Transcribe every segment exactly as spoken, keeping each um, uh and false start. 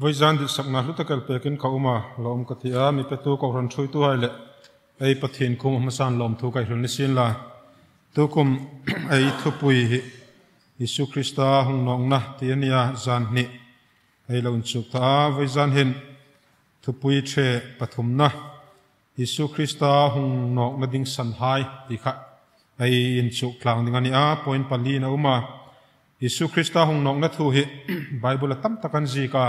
Vawizan dit sakna hlu takel pekin ka um a, lawm ka ti a, mi petu kohran ṭhuoituhai le ei Pathien kuoma hmasan lawmthu ka hril ni sien la. Tukum ei thupui hi Isu Krista hung nawkna ti a nia, zan hni ei lo inchuk ta a, vawizan hin thupui ṭhe pathumna, Isu Krista hung nawkna ding sanhai ti kha ei inchuk tlang ding a ni a, point pali a um a. Isu Krista hung nawkna thu hi Bible-a tam tak an ziek a,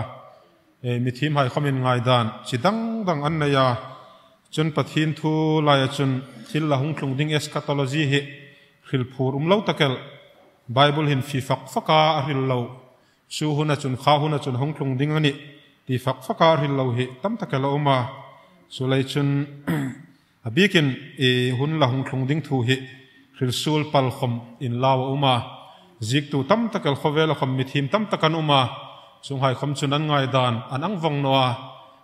e, mithiemhai khawmin ngaidan chi dang dang an nei a. Chun Pathien thu laia chun thil la hung tlung ding eschatology hi hril phur um lo takel Bible hin fie fak faka a hril lo. Chu huna chun, kha huna chun hung tlung ding a nih ti fak faka a hril lo hi tam tak a la um a. Chuleiin chun a bikin, e, hun la hung tlung ding thu hi hril suol pal khawm inlau a um a. Ziektu tam tak el khawvela khawm mithiem tam tak an um a. Chuonghai khawm chun an ngaidan an ang vawng naw a.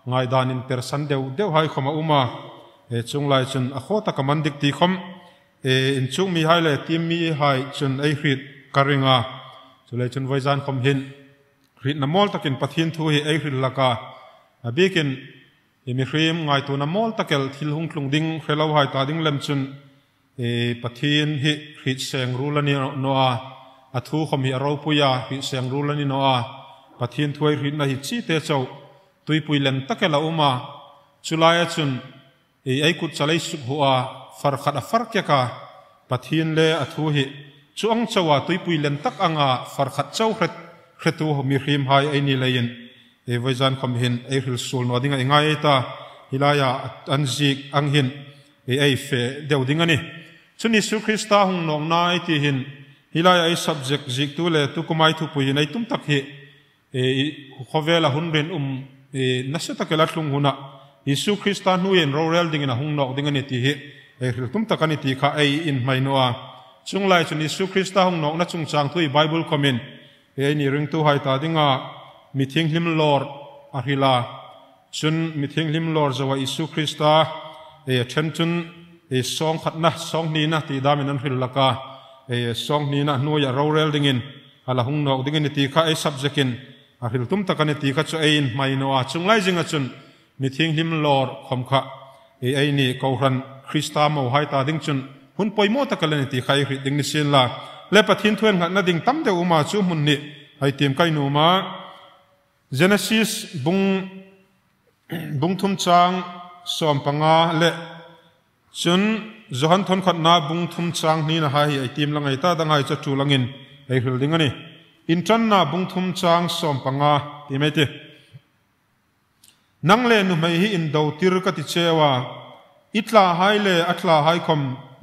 Ngaidan inpersan deu deuhai khawm a um a. E, chuong lai chun a khaw taka man dik ti khawm, e, inchuk mihai le tiem mihai chun ei hriet ka ring a. Chuleiin chun vawizan khawm hin hrietna mawl takin Pathien thu hi ei hril hlak a. A bikin, e, mihriem ngaituona mawl tak el thil hung tlung ding hre lohai ta ding lem chun, e, Pathien hi hriet seng ruol a ni naw a. A thu khawm hi a ropui a, hriet seng ruol a ni naw a. Pathien thu ei hrietna hi chite chau tuipui len tak el a um a. Chu laia chun, e, ei kut chal ei suk hu a, far khat a far kek a, Pathien le a thu hi chu ang chauha tuipui len tak anga far khat chau hre, hretu mihriemhai ei ni leiin, e, vawizan khawm hin ei hril suol naw dinga i ngai ei ta. Hi laia an ziek ang hin, e, ei fe deu ding a nih. Chun Isu Krista hung nawkna ei ti hin, hi laia ei subject ziektu le tukum ei thupui hin ei tum tak hi, e, khawvela hun rinum, e, nasa tak el a tlung huna Isu Krista hnuoia rorel dingin a hung nawk ding a nih ti hi, e, hril tum tak a nih ti kha ei inhmai naw a. Chuong lai chun Isu Krista hung nawkna chungchang thu hi Bible khawmin, e, eini ringtuhai ta dinga mithienghlim lawr a hril a. Chun mithienghlim lawr zoa Isu Krista, e, a ṭhen chun, e, sawng khatna, sawng hnina ti damin an hril hlak a. E, sawng hnina hnuoia rorel dingin a la hung nawk ding a nih ti kha ei subject-in a hril tum tak a nih ti kha chu ei inhmai naw a. Chuong lai zinga chun mithienghlim lawr khawm kha, e, eini kohran Krista mohai ta ding chun hun poimaw tak a la nih ti kha ei hriet ding ni sien la. Le Pathien thu innghatna ding tam deu um a, chu hmun hni ei tiem ka nuom a. Genesis bung, bung thum chang sawm panga le chun Johan thawn khatna bung thum chang hnina hai hi ei tiem lang ei ta, danghai chu a ṭul angin ei hril ding a nih. Inṭanna bung thum chang sawm panga, tiem ei tih. Nang le nuhmei hi indo tir ka ti cheu a, i tlahai le a tlahai khawm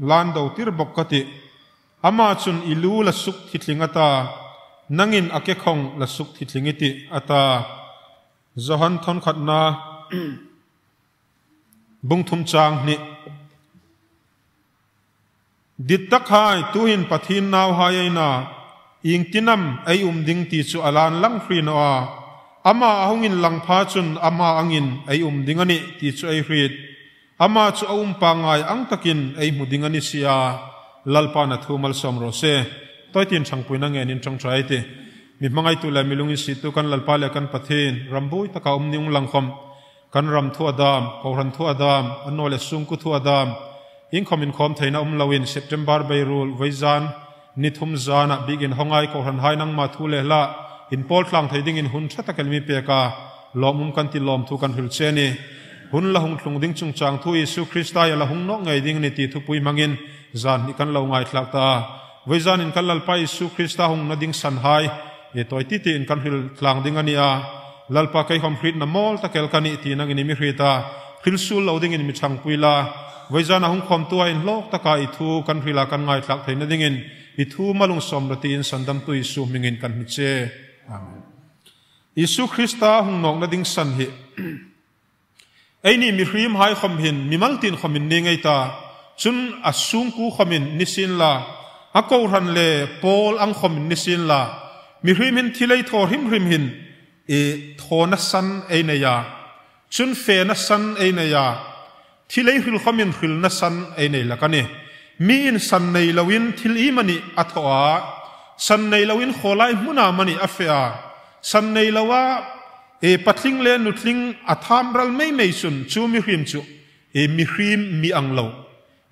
la indo tir bawk ka tih. Ama chun i lu la suk thitling a ta, nangin a kekhawng la suk thitling i tih, a ta. Johan thawn khatna bung thum chang hni. Dittakhai, tuhin Pathien nauhai ei na, iengtin am ei um ding ti chu a la inlang hri naw a. Ama a hung inlang pha chun ama angin ei um ding a nih ti chu ei hriet. Ama chu a um pangngai ang takin ei hmu ding a ni si a. Lalpan a thu malsawm raw se. Tawiin ṭhangpuina ngenin ṭawngṭai ei tih. Mi hmangaitu le mi lunginsiettu kan Lalpa le kan Pathien, ram buoi taka um ni ung lang khawm, kan ram thu a dam, kohran thu a dam, annawleh sungkuo thu a dam, iengkhawm inkhawm theina um loin September beiruol vawizan ni thum zana bikin Hongai kohranhai, nangma thu le hla inpawl tlang thei dingin hun ṭha tak el mi pek a, lawmum kan ti, lawmthu kan hril che a nih. Hun la hung tlung ding chungchang thu, Isu Krista hi a la hung nawk ngei ding a nih ti thupui hmangin zan hni kan lo ngaithlak ta a. Vawizanin kan Lalpa Isu Krista hungna ding sanhai, e, tawi ti tiin kan hril tlang ding a ni a. Lalpa, keikhawm hrietna mawl tak el ka nih tiin nangin i mi hriet a, hril suol lo dingin mi ṭhangpui la. Vawizana hung khawmtuhai inhlawk taka i thu kan hril a, kan ngaithlak theina dingin i thu malsawm rawh tiin Sandamtu Isu hmingin kan hni che. Amen. Isu Krista hung nawkna ding san hi eini mihriemhai khawm hin, mimal tin khawmin ni ngei ta, chun a sungkuo khawmin ni sien la, a kohran le pawl ang khawmin ni sien la, mihriem hin thil ei thaw hrim hrim hin, e, thawna san ei nei a, chun fena san ei nei a, thil ei hril khawmin hrilna san ei nei hlak a nih. Miin san nei loin thil iemani a thaw a, san nei loin khawlai hmuna mani a fe a, san nei loa e, patling le nutling a tham ral mei mei chun chu mihriem chu, e, mihriem mi ang lo,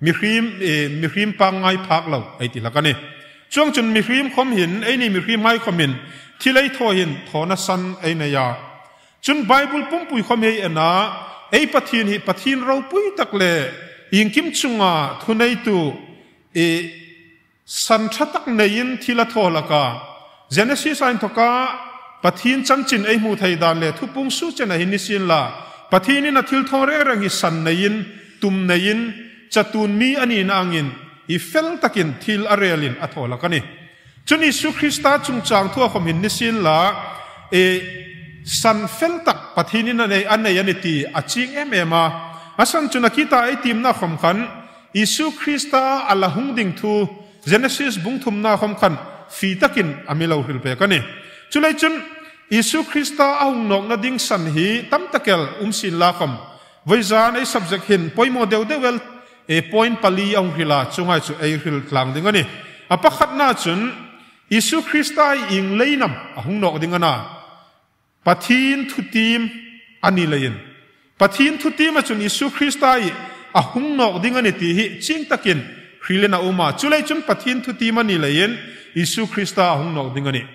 mihriem, e, mihriem pangngai phak lo ei ti hlak a nih. Chuongchun mihriem khom hin, eini mihriemhai khom hin thil ei thaw hin thawna san ei nei a. Chun Bible pumpui khom hi ei en a, ei Pathien hi Pathien ropui tak le iengkim chunga thuneitu, e, san ṭha tak neiin thil a thaw hlak a. Genesis-a inthoka Pathien chanchin ei hmu thei dan le Thupung Suo chena hin ni sienla, Pathienin a thil thaw reng reng hi san neiin, tum neiin, chatuon mi a nina angin, fel takin thil a relin a thaw hlak a nih. Chun Isu Krista chungchang thua khom hin ni sienla, e, san fel tak Pathienin a nei, a nei a nih ti a chieng em em a. A san chu nakie-a ei tiemna khom khan, Isu Krista a la hung ding thu Genesis bung thumna khom khan fie takin a mi lo hril pek a nih. Chuleiin chun Isu Krista a hung nawkna ding san hi tam tak el um sienla khom, vawizan ei subject hin poimaw deu deu el, e, point pali a hung hril a, chuonghai chu ei hril tlang ding a nih. A pakhatna chun Isu Krista hi ieng leiin am a hung nawk ding a na? Pathien thutiem a ni leiin. Pathien thutiema chun Isu Krista hi a hung nawk ding a nih ti hi chieng takin hrilin a um a. Chuleiin chun Pathien thutiem a ni leiin Isu Krista a hung nawk ding a nih.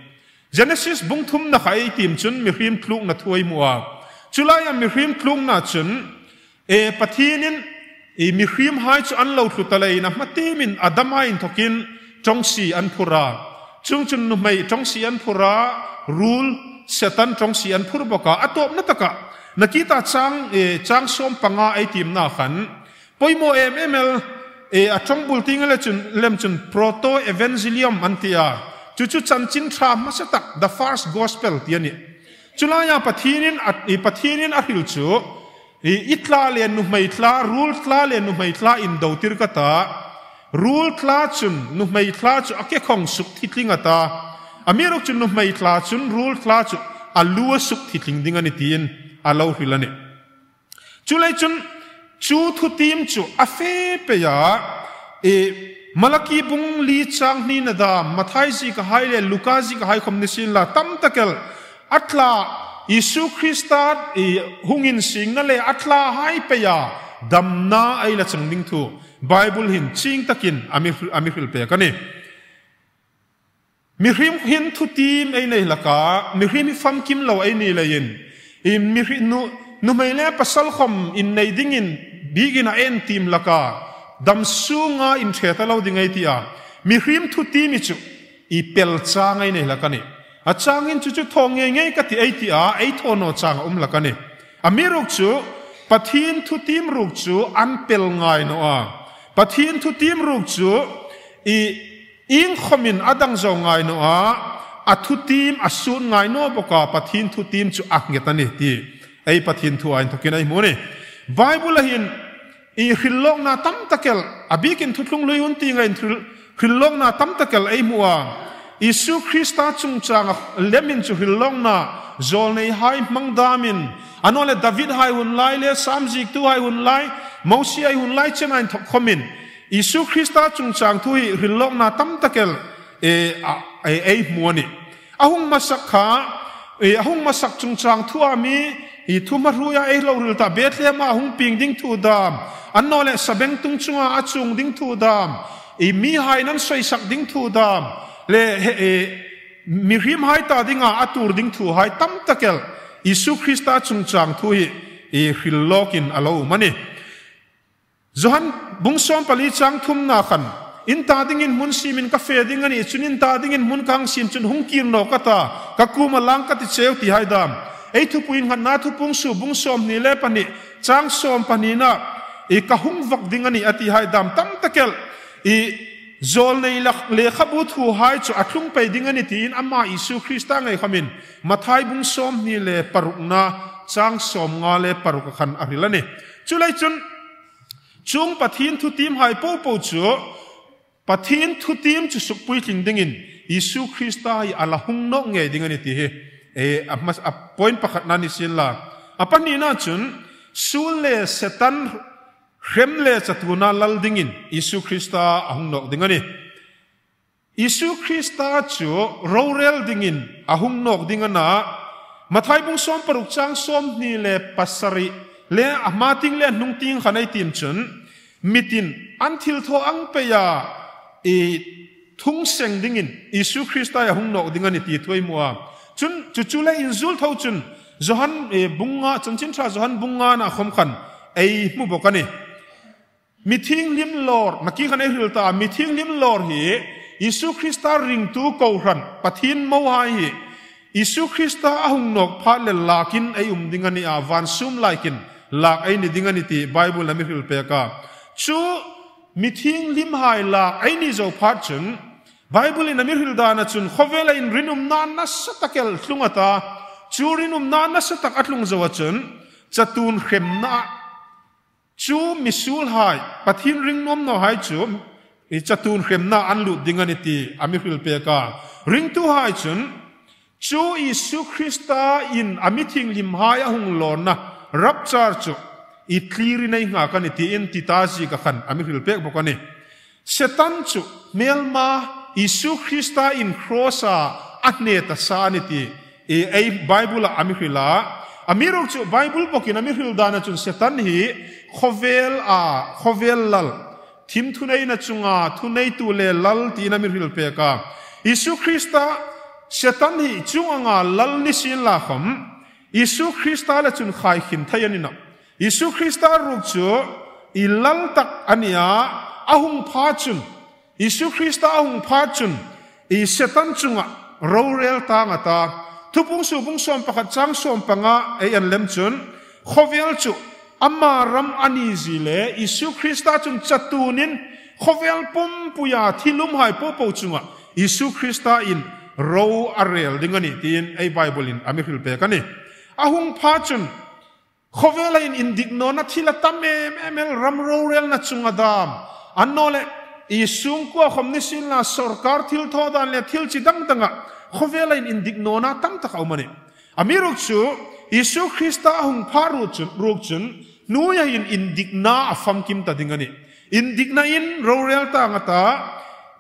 Genesis bung thumna kha ei tiem chun mihriem tlukna thu ei hmu a. Chu laia mihriem tlukna chun, e, Pathienin, e, mihriemhai chu an lo tlu ta leiin a hmatiemin Adam-a inthokin ṭawngsie an phur a. Chuongchun nuhmei ṭawngsie an phur a, ruol Setan ṭawngsie an phur bawk a. A tawpna taka nakie-a chang, e, chang sawm panga ei tiemna khan, poimaw em em el, e, a ṭawngbul tieng le chun, lem chun proto-evangelium an ti a. Chu chu chanchin ṭha hmasa tak, the first gospel ti a nih. Chu laia Pathienin a, e, Pathienin a hril chu, e, i tla le nuhmei tla, ruol tla le nuhmei tla indo tir ka ta. Ruol tla chun nuhmei tla chu a kekhawng suk thitling a ta. Amiruokchu nuhmei tla chun ruol tla chu a lu a suk thitling ding a nih tiin a lo hril a nih. Chuleiin chun chu thutiem chu a fe pei a, e, Malaki bung li chang hnina dam, Mathai ziekahai le Luka ziekahai khom ni sienla tam tak el a tla Isu Krista, e, hung insingna le a tlahai peia damna ei la chang ding thu Bible hin chieng takin a mi, a mi hril pek a nih. Mihriem hin thutiem ei nei hlak a, mihriem hi famkim lo ei ni leiin, i mihri-, nu, nuhmei le pasal khom innei dingin biekin a en tiem hlak a, dam sunga inṭhe ta lo ding ei ti a. Mihriem thutiem hi chu i pel chang ei nei hlak a nih. A changin chu chu thaw ngei ngei ka tih ei ti a, ei thaw naw chang a um hlak a nih. Amiruokchu Pathien thutiem ruok chu an pel ngai naw a. Pathien thutiem ruok chu i iengkhomin a dang zo ngai naw a, a thutiem a sut ngai naw bawk a, Pathien thutiem chu a nghet a nih ti ei Pathien thua inthokin ei hmu a nih. Bible-a hin i hrillawkna tam tak el, a biekin Thuthlung Hlui hun tienga inhril, hrillawkna tam tak el ei hmu a. Isu Krista chungchanga lemin chu hrillawkna zawlneihai hmang damin, a naw leh Davidhai hun lai le Sam ziektuhai hun lai, Mosihai hun lai chena inthok khomin Isu Krista chungchang thu hi hrillawkna tam tak el, e, a, e, ei hmu a nih. A hung hmasak kha, e, a hung hmasak chungchang thua mi, i, thu hmahruoia ei lo hril ta, Bethlehem-a a hung pieng ding thu dam, a naw leh sabengtung chunga a chuong ding thu dam, i, mihai an soisak ding thu dam, le he, e, mihriemhai ta dinga a tuor ding thuhai tam tak el Isu Krista chungchang thu hi, i, hrillawkin a lo um a nih. Johan bung sawmpali chang thumna khan, in ta dingin hmun siemin ka fe ding a nih, chun in ta dingin hmun ka hang siem chun hung kir naw ka ta, ka kuoma lang ka ti cheu ti hai dam. Ei thupui innghatna Thupung Suo bung sawmhni le pahni, chang sawmpahnina, i, ka hung vak ding a nih a ti hai dam tam tak el, i, zawlnei lak lekhabu thuhai chu a thlung pei ding a nih tiin ama Isu Krista ngei khomin Mathai bung sawmhni le parukna, chang sawmnga le paruk khan a hril a nih. Chuleiin chun, chuong Pathien thutiemhai popo chu, Pathien thutiem chu sukpuitling dingin Isu Krista hi a la hung nawk ngei ding a nih ti hi, e, a hma, a point pakhatna ni sienla. A pahnina chun, suol le Setan hrem le chatuona lal dingin Isu Krista a hung nawk ding a nih. Isu Krista chu rorel dingin a hung nawk ding a na, Mathai bung sawm paruk chang sawmhni le pasari le a hma tieng le a hnung tieng khan ei tiem chun, mitin an thilthaw ang peia, i thung seng dingin Isu Krista a hung nawk ding a ni ti thu ei hmu a. Chun chu chu le inzuol tho chun Johan, e, bung nga, Chanchin Ṭha Johan bung ngana khom khan ei hmu bawk a ni. Mi thienghlim lawr, nakie khan ei hril ta, mi thienghlim lawr hi Isu Krista ringtu kohran, Pathien mohai hi Isu Krista a hung nawk phat le lakin ei um ding a ni a, van sum laikin lak ei ni ding a ni ti Bible-in a mi hril pek a. Chu mi thienghlimhai lak ei ni zo phat chun, Bible-in a mi hril dana chun khawvela hin rinumna nasa tak el tlung a ta, chu rinumna nasa tak a tlung zo a chun, chatuon hremna, chu misuolhai, Pathien ring nuom nawhai chu, i chatuon hremna an lut ding a ni ti a mi hril pek a. Ringtuhai chun, chu Isu Krista-in a mi thienghlimhai a hung lawnna, rapture chu, i thlirin ei nghak a ni tiin Tita zieka khan a mi hril pek bawk a ni. Setan chu hmelma Isu Krista-in cross-a a hne ta sa a ni ti, i, ei Bible-a a mi hril a. Amiruokchu Bible bawkin a mi hril dana chun Setan hi khawvela, khawvel lal, thim thuneina chunga thuneitu le lal tiin a mi hril pek a. Isu Krista, Setan hi chuong anga lal ni sienla khom, Isu Krista le chun khai khin thei a ni nawh. Isu Krista ruok chu i lal tak a ni a, a hung pha chun, Isu Krista a hung pha chun, i Setan chunga rorel tang a ta. Thupuong su bung sawm pakhat chang sawm panga ei en lem chun, khawvel chu ama ram a ni zie le, Isu Krista chun chatuonin khawvel pumpuia thil umhai popo chunga Isu Krista-in ro a rel ding a ni tiin ei Bible-in a mi hril pek a ni. A hung pha chun, khawvela hin indik nawna thil a tam em em el, ram rorelna chunga dam, annawleh i sungkuoa khom ni sienla, sawrkar thilthawdan le thil chi dang danga khawvela hin indik nawna tam tak a um a ni. Amiruokchu Isu Krista a hung pha ruok chun, ruok chun, hnuoia hin indikna a famkim ta ding a ni. Indiknain rorel tang a ta,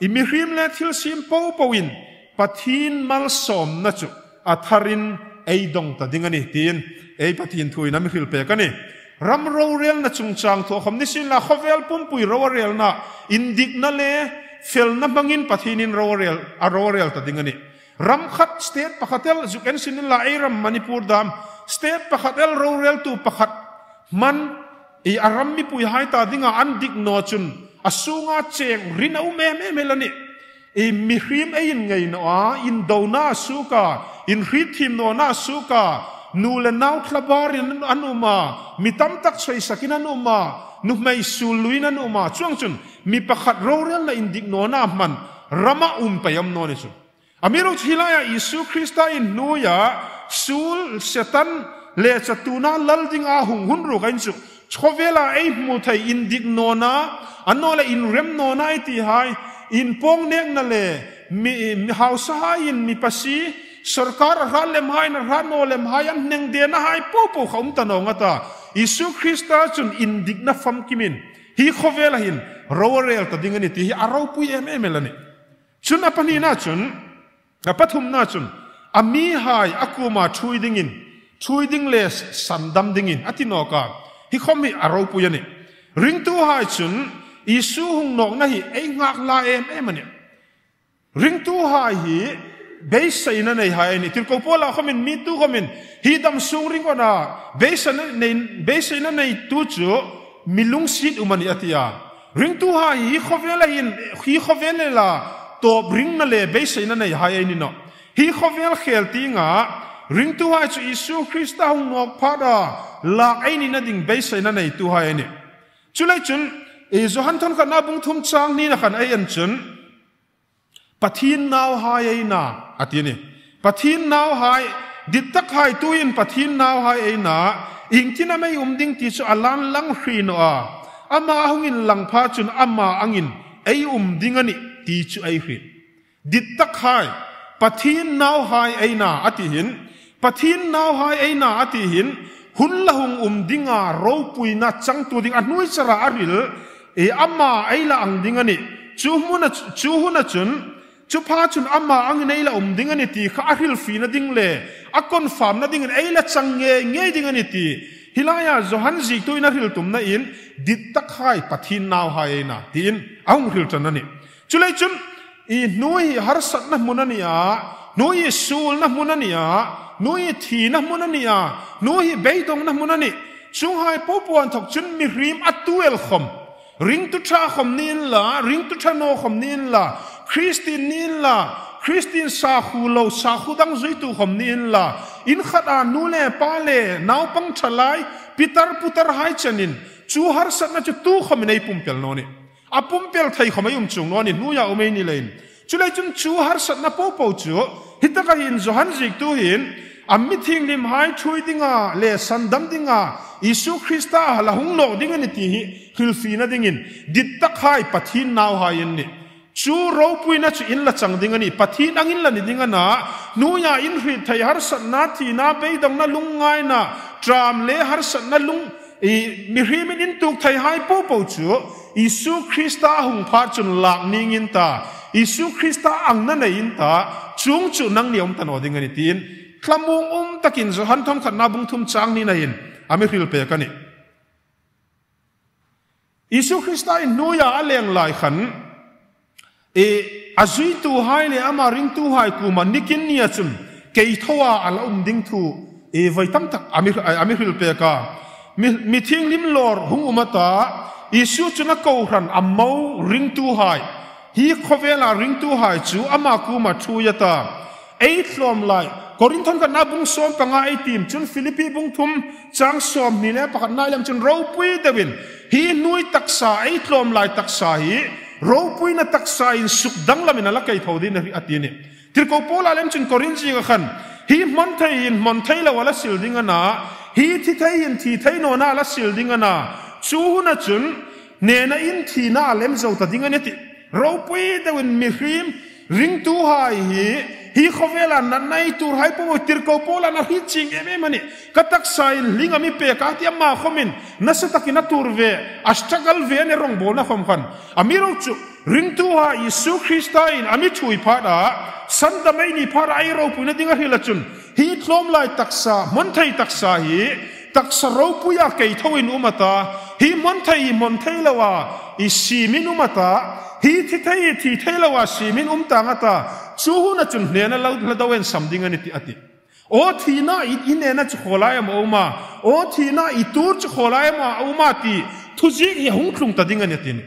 i mihriem le thilsiem popoin Pathien malsawmna chu a tharin ei dong ta ding a ni tiin ei Pathien thuin a mi hril pek a ni. Ram rorelna chungchang thu khom ni sienla, khawvel pumpui ro a relna, indikna le felna hmangin Pathienin ro a rel, a ro a rel ta ding a ni. Ram khat, state pakhat el, zuk en sien inla, ei ram Manipur dam, state pakhat el roreltu pakhat hman, i, a ram mipuihai ta dinga an dik naw chun a sunga cheng rin a um em em el a nih. I, mihriem ei inngai naw a, indona a suok a, inhrietthiem nawna a suok a, nu le nau thlabarin an um a, mi tam tak chawisikin an um a, nuhmei suol luiin an um a, chuongchun mi pakhat rorelna indik nawna hman rama um pei am naw ni chu. Amiruokchu hi laia Isu Krista in hnuoia suol, Setan le chatuona lal dinga hung hun ruok a ni chu. Khawvela ei hmu thei indik nawna, annawleh inrem nawna ei tihai, inpawng nekna le mi, mi hausahaiin mi pasie, sawrkar a hrat lemhaiin a hrat naw lemhai an hneng denahai popo kha um ta naw nga ta. Isu Krista chun indikna famkimin hi khawvela hin ro a rel ta ding a nih ti hi a ropui em em el a nih. Chun a pahnina chun, a pathumna chun, a mihai a kuoma ṭhuoi dingin, ṭhuoi ding le sandam dingin a ti nawk a, hi khom hi a ropui a nih. Ringtuhai chun Isu hung nawkna hi ei nghak la em em a nih. Ringtuhai hi beiseina neihai a nih. Tirko Paula khomin, mi tu khomin, hi dam sung ringawta beiseina nei, beiseina neitu chu mi lunginsiet um a nih a ti a. Ringtuhai hi khawvela hin, hi khawvela tawp ringna le beiseina neihai ei ni nawh. Hi khawvel khel tienga ringtuhai chu Isu Krista hung nawk phata lak ei nina ding beiseina neituhai a nih. Chuleiin chun, i, Johan thawn khatna bung thum chang hnina khan ei en chun, Pathien nauhai ei na, a ti a nih. Pathien nauhai, dittakhai tuhin Pathien nauhai ei na, iengtin am ei um ding ti chu a la inlang hri naw a. Ama a hung inlang pha chun ama angin ei um ding a nih ti chu ei hriet. Dittakhai, Pathien nauhai ei na, a ti hin, Pathien nauhai ei na a ti hin, hun la hung um dinga ropuina changtu ding a hnuoi chara a hril, i, ama ei la ang ding a nih. Chu hmuna, chu huna chun, Chu pha chun ama angin ei la um ding a nih ti kha a hrilfiena ding le a confirmna dingin ei la chang ngei ngei ding a nih ti hi laia Johan ziektuin a hril tumnain dittakhai Pathien nauhai ei nih tiin a hung hril ṭan a nih. Chuleiin chun i hnuoi hi harsatna hmun a nih a, hnuoi hi suolna hmun a nih a, hnuoi hi thina hmun a nih a, hnuoi hi beidongna hmun a nih. Chuonghai popo inthok chun mihriem a tu el khom, ringtu ṭha khom ni inla, ringtu ṭha naw khom ni inla, Kristien ni inla, Kristien sakhuo lo, sakhuo dang zuitu khom ni inla, in khata nu le pa le naupang ṭhalai, pitar putarhai chenin chu harsatna chu tu khomin ei pumpel naw nih. A pumpel thei khom ei um chuong naw nih, hnuoia um ei ni leiin. Chuleiin chun chu harsatna popo chu hi taka hin Johan ziektu hin a mi thienghlimhai ṭhuoi dinga le sandam dinga Isu Krista a la hung nawk ding a nih ti hi hrilfiena dingin dittakhai Pathien nauhai ei nih. Chu ropuina chu in la chang ding a nih, Pathien angin la ni ding a nih. Hnuoia in hriet thei harsatna, thina, beidongna, lungngaina, ṭam le harsatna lung, i mihriemin in tuok theihai popo chu Isu Krista a hung pha chun lak ning in ta, Isu Krista angna nei in ta, chuong chu nangnia um ta naw ding a nih tiin thlamuong um takin Johan thawn khatna bung thum chang hnina hin a mi hril pek a nih. Isu Krista'n hnuoia a leng lai khan, e, a zuituhai le ama ringtuhai kuoma nikin nia chun kei thoa a la um ding thu, e, voi tam tak a mi, a mi hril pek a. Mi, mi thienghlim lawr hung um a ta, Isu chun a kohran a mo ringtuhai, hi khawvela ringtuhai chu ama kuoma ṭhuoi a ta. Ei tlawm lai, Korinth thawn khatna bung sawm panga ei tiem chun Philippi bung thum chang sawmhni le pakhatna lem chun ropui deuin hi hnuoi taksa, ei tlawm lai taksa hi ropuina taksain suk danglamin a la kei tho ding a ti a nih. Tirko Paula lem chun Korinth zieka khan hi hmonthei hin hmonthei lo a la sil ding a nih, hi thithei hin thithei nawna a la sil ding a nih. Chu huna chun hnena in thina a lem zo ta ding a nih a ti. Ropui deuin mihriem ringtuhai hi, hi khawvela natna ei tuorhai popo tirko Paula'n a hriet chieng em em a nih. Ka taksain hling a mi pek a ti, ama khomin nasa takin a tuor ve, a struggle ve a nih, rongbawlna khom khan. Amiruokchu ringtuhai Isu Krista'n a mi ṭhuoi pha a, sandam ei ni pha a, ei ropuina ding a hril a chun hi tlawm lai taksa, hmonthei taksa hi taksa ropuia kei thoin um a ta, hi hmonthei hi hmonthei loa i siemin um a ta, hi thithei hi thithei loa siemin um tang a ta, chu huna chun hnena lo, lo do en sam ding a nih a ti a ti. Aw thina i, i hnena chu khaw lai am a um a, aw thina i tuor chu khaw lai am a um a ti thuziek hi a hung tlung ta ding a nih a ti a nih.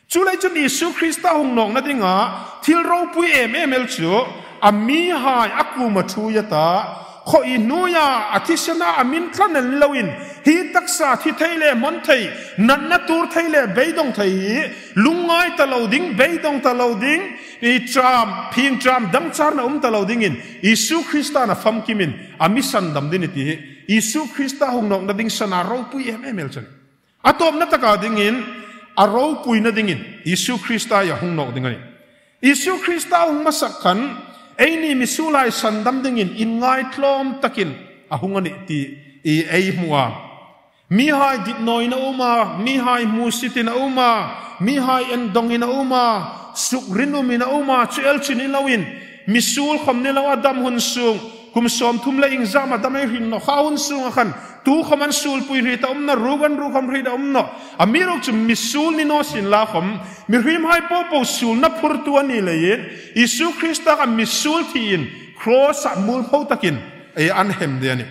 Chuleiin chun Isu Krista hung nawkna dinga thil ropui em em el chu a mihai a kuoma ṭhuoi a ta, khaw i hnuoia a thisena a min tlan el ni loin hi taksa thithei le hmonthei, natna tuor thei le beidong thei hi lungngai ta lo ding, beidong ta lo ding, i ṭam, phing ṭam dangcharna um ta lo dingin Isu Krista'n a famkimin a mi sandam ding a nih ti hi Isu Krista hung nawkna ding sana ropui em em el chu a nih. A tawpna taka dingin, a ropuina dingin Isu Krista a hung nawk ding a nih. Isu Krista hung hmasak khan eini misuolhai sandam dingin inngaitlawm takin a hung a nih ti ei hmu a. Mihai dit nawin a um a, mihai hmusitin a um a, mihai endongin a um a, sukrinumin a um a, chu el chu ni loin misuol khom ni lo a dam hun sung, kum sawmthum le iengzama dam ei hriet naw kha hun sunga khan tukhom an suolpui hriet a um nawh, ruk an ruk khom hriet a um nawh. Amiruokchu misuol ni naw sienla khom, mihriemhai popo suolna phurtu a ni leiin Isu Krista kha misuol thiin cross-a muolpho takin ei an hem de a nih.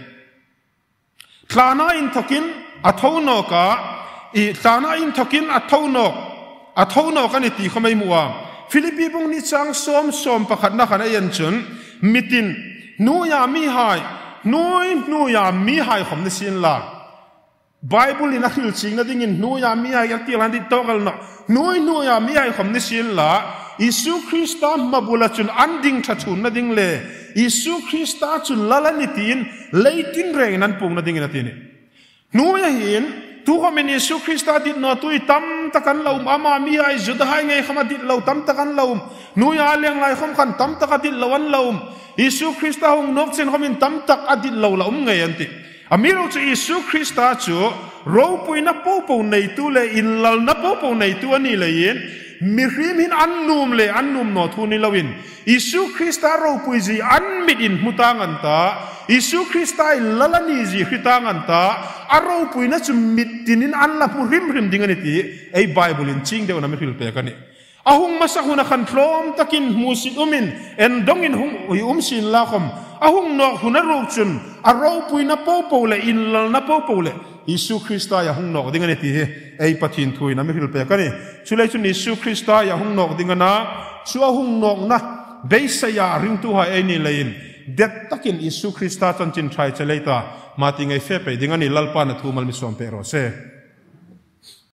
Thlana inthokin a tho nawk a, i thlana inthokin a tho nawk, a tho nawk a nih ti khom ei hmu a. Philippi bung hni chang sawm, sawm pakhatna khan ei en chun, mitin hnuoia mihai, hnuoi hnuoia mihai khom ni sienla. Bible-in a hril chiengna dingin hnuoia mihai a ti a, dit tawk el nawh. Hnuoi hnuoia mihai khom ni sienla, Isu Krista hmabula chun an ding ṭha ṭhuonna ding le Isu Krista chu Lal a nih tiin lei tinrengin an puongna dingin a ti a nih. Hnuoia hin, tukhomin Isu Krista dit nawtu tam tak an la um, ama mihai Judahai ngei khom a dit lo tam tak an la um. Hnuoia a leng lai khom khan tam tak a dit lo an la um. Isu Krista hung nawk chen khomin tam tak a dit lo la um ngei an tih. Amiruokchu Isu Krista chu ropuina popo neitu le inlalna popo neitu a ni leiin, Mihriem hin an nuom le an nuom naw thu ni loin, Isu Krista ropuizie an mitin hmu tang an ta, Isu Krista hi Lal a nizie hre tang an ta, a ropuina chu mit tinin an la hmu hrim hrim ding a nih ti ei Bible-in chieng deuna mi hril pek a nih. A hung hmasa huna khan tlawm takin hmusit umin, en dongin hung um sien la khom, a hung nawk huna ruok chun a ropuina popo le inlalna popo le Isu Krista hi a hung nawk ding a nih ti hi ei Pathien thuin a mi hril pek a nih. Chuleiin chun Isu Krista hi a hung nawk ding a na, chu a hung nawkna beiseia ringtuhai ei ni leiin, det takin Isu Krista chanchin ṭha ei chelei ta, hma tieng ei fe pei ding a nih. Lalpan a thu mal mi sawm pek raw se.